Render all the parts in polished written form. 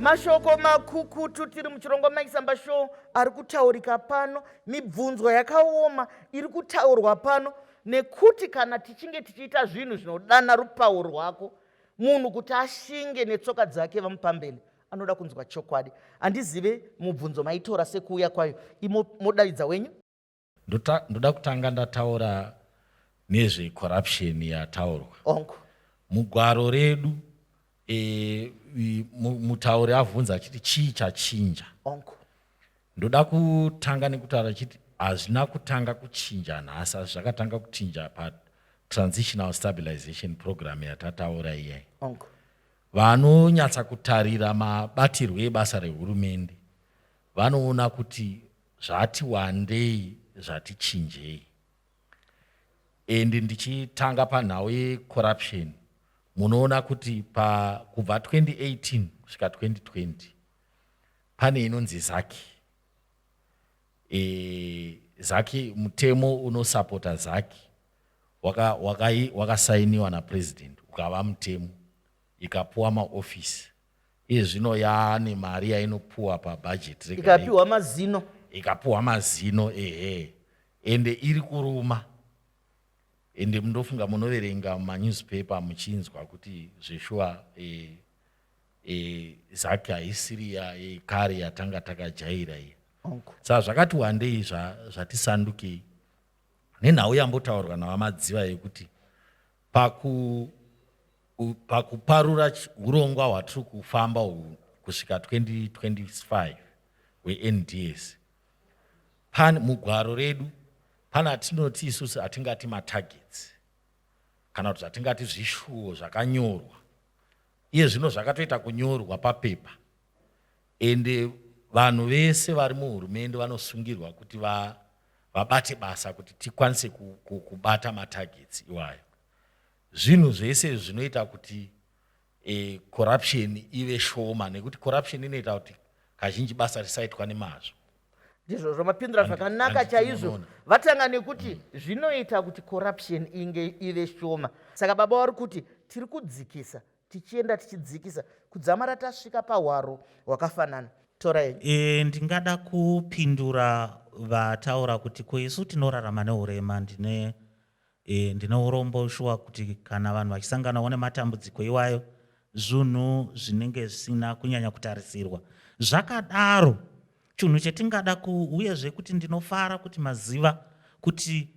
Mashoko makukutu tiri muchirongwa Maisamba Show ari kutaurika pano. Mibvunzo yakaoma iri kutaurwa pano nekuti kana tichinge tichiita zvinhu zvinodana rupawo rwako, munhu kuti ashinge netsoka dzake vamupambele anoda kunzwa chokwadi. Handizive mubvunzo maitora sekuuya kwayo, imo modavidza wenyu. Ndoda kutanga ndataura nezvecorruption yataurwa. Ongo. Mugwaro redu e, mutauri avhunza achiti chii chachinja. Ongo. Ndoda kutanga nekutaura achiti hazvina kutanga kuchinja nhasi, asi zvakatanga kuchinja patransitional stabilization program yatataura iyai. Ongo. Vanonyatsa kutarira mabatirwo ebasa rehurumende vanoona kuti zvati wandei zvati chinjei. And ndichitanga panhau yecorruption, munoona kuti pa kubva 2018 kusvika 2020 pane inonzi ZACC. E, ZACC mutemo unosapota ZACC wakasainiwa napresident ukava mutemo, ikapuwa maofisi. Iye zvino yaane mari yainopuwa pabhajeti rega rega. Ikapiwa mazino. Ikapuwa mazino, ehe, ende iri kuruma. Ende mundofunga munoverenga mumanewspaper muchinzwa kuti zveshuwa e, ZACC haisiri yekare yatanga takajaira iya. Ongo. Saka zvakati wandei zvatisandukei nenhau yambotaurwa naVaMadziva yekuti pakuparura urongwa hwatiri kufamba uhu kusvika 2025 hweNDS, pane mugwaro redu pana atinoti isusu hatingati matargets kana kuti zvatingati zvishuwo zvakanyorwa. Iye zvino zvakatoita kunyorwa papepa, ende vanhu vese vari muhurumende vanosungirwa kuti vabate basa kuti tikwanise kubata matargets iwayo. Zvinhu zvese izvi zvinoita kuti corruption ive shoma, nekuti corruption inoita kuti kazhinji basa risaitwa nemazvo. Ndizvozvo, mapindura zvakanaka Handiti chaizvo. Munoona. Vatanga nekuti zvinoita kuti corruption inge ive shoma. Saka baba vari kuti tiri kudzikisa, tichienda tichidzikisa kudzamara tasvika pahwaro hwakafanana. Torai. E, ndingada kupindura vataura kuti ko isu tinorarama neurema. Ndine urombo shuwa kuti kana vanhu vachisanganawo nematambudziko iwayo, zvinhu zvinenge zvisina kunyanya kutarisirwa. Zvakadaro, chinhu chetingada ku uyezve kuti ndinofara kuti maziva kuti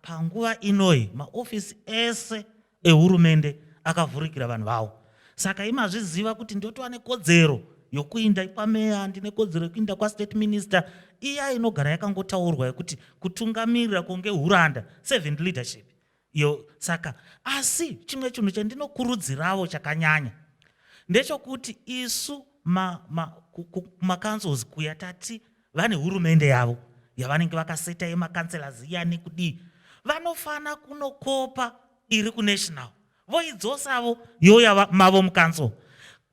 panguva inoyi maofisi ese ehurumende akavhurikira vanhu vawo. Saka imazviziva kuti ndotova nekodzero yokuinda kwameya, ndine kodzero yekuinda kwastate minister iya inogara yakangotaurwa yekuti kutungamirira kunge huranda, servant leadership iyo. Saka asi chimwe chinhu chandinokurudzirawo chakanyanya ndechokuti isu kumacouncils kuya tati vane hurumende yavo yavanenge vakaseta yemacouncillors iya nekudii, vanofana kunokopa iri kunational voidzosavo youya mavo mucouncil.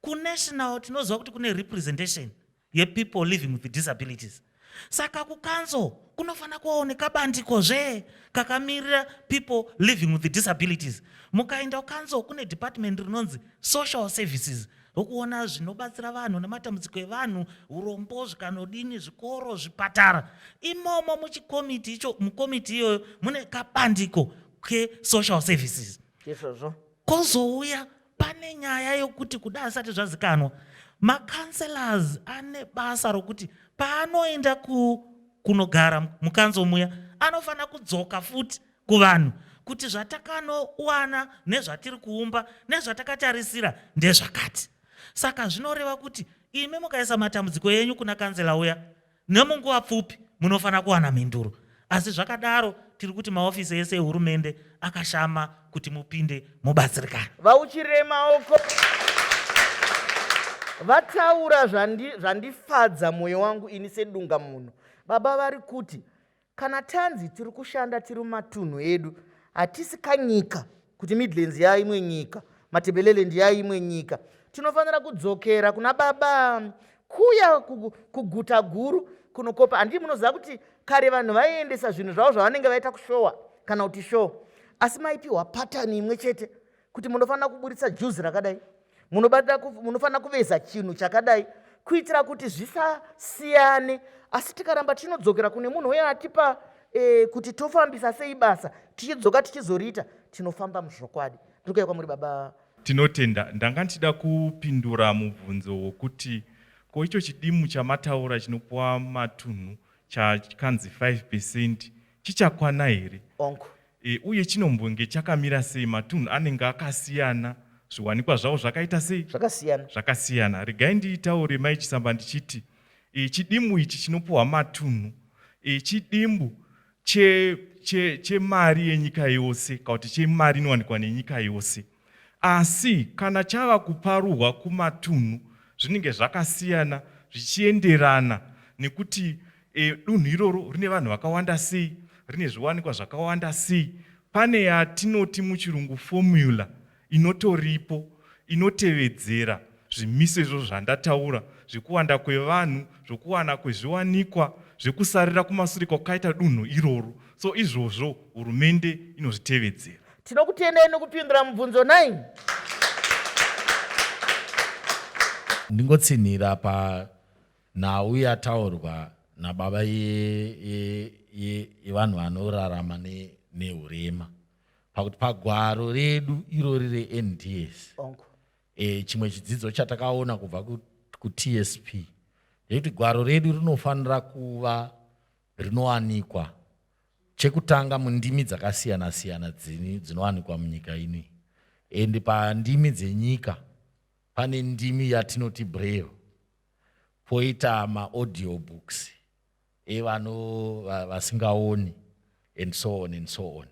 Kunational tinoziva kuti kune representation yepeople living with disabilities. Saka kucouncil kunofanira kuvawo nekabandikozve kakamirira people living with disabilities. Mukaenda kucouncil kune department rinonzi social services, rokuona zvinobatsira vanhu nematambudziko evanhu, urombo, zvikanodini, zvikoro, zvipatara. Imomo muchikomiti icho, mukomiti iyoyo mune kabandiko kesocial services. Izvozvo. Kozouya pane nyaya yokuti kuda asati zvazikanwa, macouncillors ane basa rokuti paanoenda kunogara mucouncil muya anofanira kudzoka futi kuvanhu kuti zvatakanowana nezvatiri kuumba nezvatakatarisira ndezvakati. Saka zvinoreva kuti imi mukaisa matambudziko enyu kuna kanzela uya, nemunguva pfupi munofanira kuwana mhinduro. Asi zvakadaro, tiri kuti maofisi ese ehurumende akashama kuti mupinde mubatsirikana. Vauchire maoko. Vataura zvandifadza mwoyo wangu ini sedunga munhu. Baba vari kuti kana tanzi tiri kushanda tiri mumatunhu edu, hatisi kanyika kuti Midlands yaimwe nyika, Matebeleland yaimwe nyika, tinofanira kudzokera kuna baba kuya kuguta guru kunokopa. Handii munoziva kuti kare vanhu vaiendesa zvinhu zvavo zvavanenge vaita kushowa kana kuti show, asi maipiwa pattern imwe chete kuti munofanira kuburitsa juzi rakadai. Munofanira kuveza chinhu chakadai kuitira kuti zvisasiyane. Asi tikaramba tinodzokera kune munhu uye atipa kuti tofambisa sei basa, tichidzoka tichizoriita, tinofamba muzvokwadi. Ndiri kuuya kwamuri, baba. Tinotenda. Ndanga ndichida kupindura mubvunzo wokuti ko icho chidimu chamataura chinopuwa matunhu chakanzi 5% chichakwana here? Onko. Uye chinombonge chakamira sei? Matunhu anenge akasiyana, zviwanikwa zvavo zvakaita sei? Zvakasiyana. Zvakasiyana. Regai nditaure, Mai Chisamba, ndichiti chidimu ichi chinopuhwa matunhu chidimbu chemari yenyika yose, kana kuti chemari inowanikwa nenyika yose. Asi kana chava kuparurwa kumatunhu, zvinenge zvakasiyana zvichienderana nekuti dunhu iroro rine vanhu vakawanda sei, rine zviwanikwa zvakawanda sei. Pane yatinoti muchirungu formula inotoripo inotevedzera zvimiso izvozvo zvandataura, zvekuwanda kwevanhu, zvokuwana kwezviwanikwa, zvekusarira kumasure kwakaita dunhu iroro. So izvozvo hurumende inozvitevedzera. Tinokutendai nokupindura mubvunzo 9. Ndingotsinhira panhau yataurwa nababa yevanhu vanorarama neurema, pakuti pagwaro redu irori reNDS, Onko. Chimwe chidzidzo chatakaona kubva kuTSP ndekuti gwaro redu rinofanira kuva rinowanikwa chekutanga mundimi dzakasiyana siyana dzinowanikwa munyika inoi. Ende pandimi dzenyika pane ndimi yatinoti braille, poita maaudio books evano vasingaoni and so on and so on.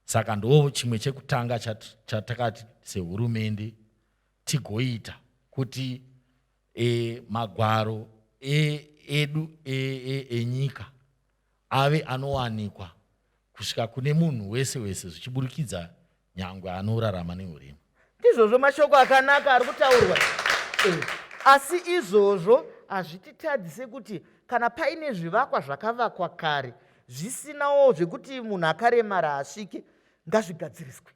Saka ndo chimwe chekutanga chatakati sehurumende tigoita kuti magwaro edu enyika ave anowanikwa kusvika kune munhu wese wese, zvichiburikidza nyangwe anorarama neurema. Ndizvozvo, mashoko akanaka ari kutaurwa. Asi izvozvo hazvititadzise kuti kana paine zvivakwa zvakavakwa kare zvisinawo zvekuti munhu akaremara asvike, ngazvigadziriswe.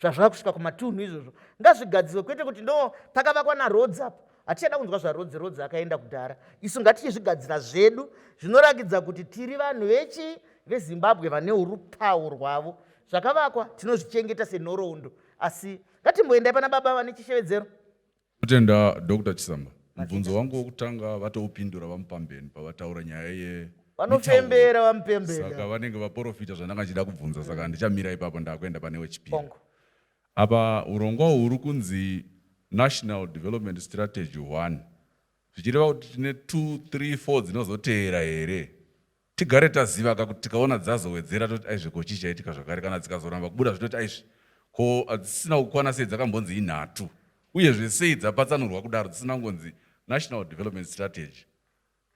Zvazvava kusvika kumatunhu izvozvo ngazvigadzirwe, kwete kuti ndo pakavakwa naRhodes apa. Hatichada kunzwa zvaRhodes, Rhodes akaenda kudhara. Isu ngatichizvigadzira zvedu zvinorakidza kuti tiri vanhu vechi veZimbabwe vane rupawo rwavo. Zvakavakwa tinozvichengeta senhoroondo. Asi ngatimboendai pana baba vane chishevedzero. Kutenda, Dr Chisamba. Mubvunzo wangu wokutanga vatoupindura vaMupambeni pavataura nyaya ye Vanofembera vaMupembeni. Saka vanenge vaprofita zvandanga ndichida kubvunza, saka handichamira ipapo, ndakuenda pane wechipiri. Bongo. Apa urongwa huri kunzi National Development Strategy 1, zvichireva kuti tine 2, 3, 4 dzinozoteera here? Tigare taziva ka kuti tikaona dzazowedzera toti aizve ko chii chaitika zvakare, kana dzikazoramba kubuda zvitoti aizve ko hadzisina kukwana, sei dzakambonzi inhatu, uyezve sei dzapatsanurwa kudaro dzisina kungonzi National Development Strategy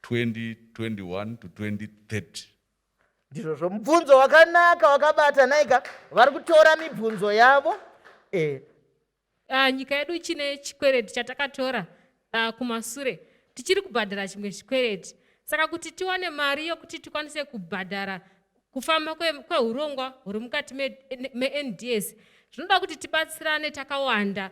2021 to 2030? Ndizvozvo, mubvunzo wakanaka wakabata naika. Vari kutora mibvunzo yavo. Nyika yedu ichine chikwereti chatakatora kumasure, tichiri kubhadhara chimwe chikwereti. Saka kuti tiwane mari yokuti tikwanise kubhadhara kufamba kweurongwa huri mukati meNDS, zvinoda kuti tibatsirane takawanda.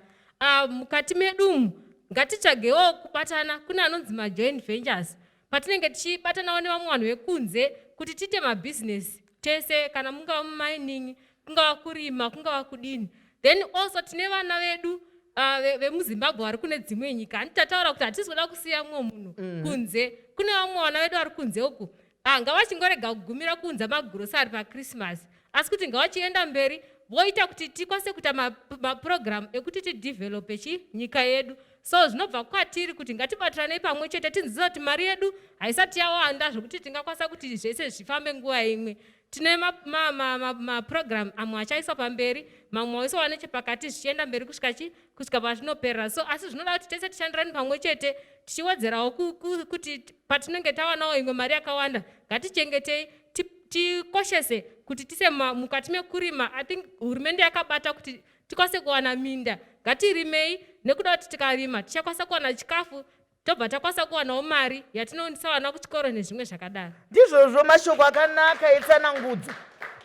Mukati medu umu ngatitsvagewo kubatana kune anonzi majoint ventures, patinenge tichibatanawo nevamwe vanhu vekunze kuti tiite mabhizinesi tese, kana mungava mumining, kungava kurima, kungava kudini. Then also tine vana vedu vemuZimbabwe vari kune dzimwe nyika. Handiti tataura kuti hatisi kuda kusiya mumwe munhu kunze? Kune vamwe vana vedu vari kunze uku. Ngavachingorega kugumira kuunza magurosari paChristmas, asi kuti ngavachienda mberi voita kuti tikwanise kuita maprogram ekuti tidevelope chi nyika yedu. So zvinobva kwatiri kuti ngatibatiranei pamwe chete, tinziva kuti mari yedu haisati yawanda zvokuti tingakwanisa kuti zvese zvifambe nguva imwe. Tine maprogram amwe achaiswa pamberi, mamwe aiswa nechepakati, zvichienda mberi kusvika chi kusvika pazvinoperera. So asi zvinoda kuti tese tishandirane pamwe chete, tichiwedzerawo kuti patinenge tawanawo imwe mari yakawanda, ngatichengetei, tikoshese kuti tise mukati mekurima. I think hurumende yakabata kuti tikwanise kuwana minda. Ngatirimei, nekuda kuti tikarima tichakwanisa kuwana chikafu, tobva takwanisa kuwanawo mari yatinoendesa vana kuchikoro nezvimwe zvakadaro. Ndizvozvo, mashoko akanaka etsanangudzo.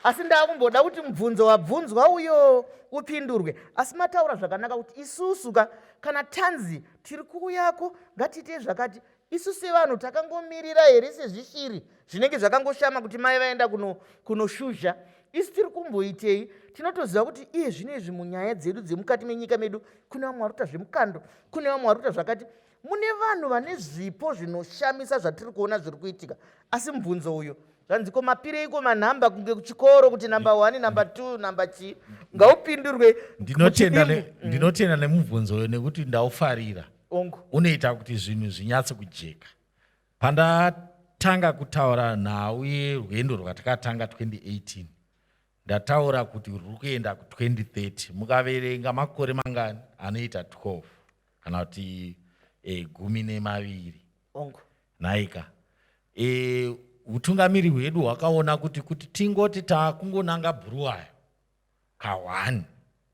Asi ndakumboda kuti mubvunzo wabvunzwa uyo upindurwe. Asi mataura zvakanaka kuti isusu ka Kana tanzi tiri kuuyako, ngatiitei zvakati, isu sevanhu takangomirira here sezvishiri zvinenge zvakangoshama kuti mai vaenda kunoshuzha? Isu tiri kumboitei? Tinotoziva kuti iye zvino izvi munyaya dzedu dzemukati menyika medu kune vamwe vari kuita zvemukando, kune vamwe vari kuita zvakati. Mune vanhu vane zvipo zvinoshamisa zvatiri kuona zviri kuitika. Asi mubvunzo uyu zvanzi, ko mapireiko manhamba kunge kuchikoro kuti namba 1, namba 2, namba chii? Ngaupindurwe. Ndinotenda nemubvunzo uyo nekuti ndaufarira. Ongo. Unoita kuti zvinhu zvinyatse kujeka. Pandatanga kutaura nhau yerwendo rwatakatanga 2018, ndataura kuti ruri kuenda ku2030. Mukaverenga makore mangani anoita 12 kana kuti 12. Ongo. Nhaika, utungamiri hwedu hwakaona kuti tingoti taakungonanga Bhuruwayo ka1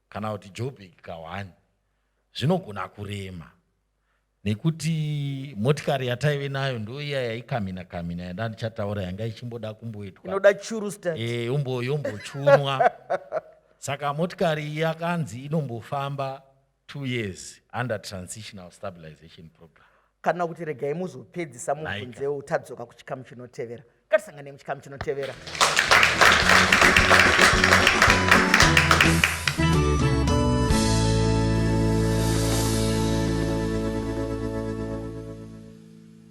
kana kuti Joburg ka1 zvinogona kurema, nekuti motikari yataive nayo ndo iya yaikamina kamina yanda ndichataura, yanga ichimboda kumboitwa inoda churu start. Yombochunwa. Saka motikari iyi yakanzi inombofamba 2 years under transitional stabilization program. Kana kuti regai muzopedzisa mubvunzewo tadzoka kuchikamu chinotevera. Ngatisangane muchikamu chinotevera.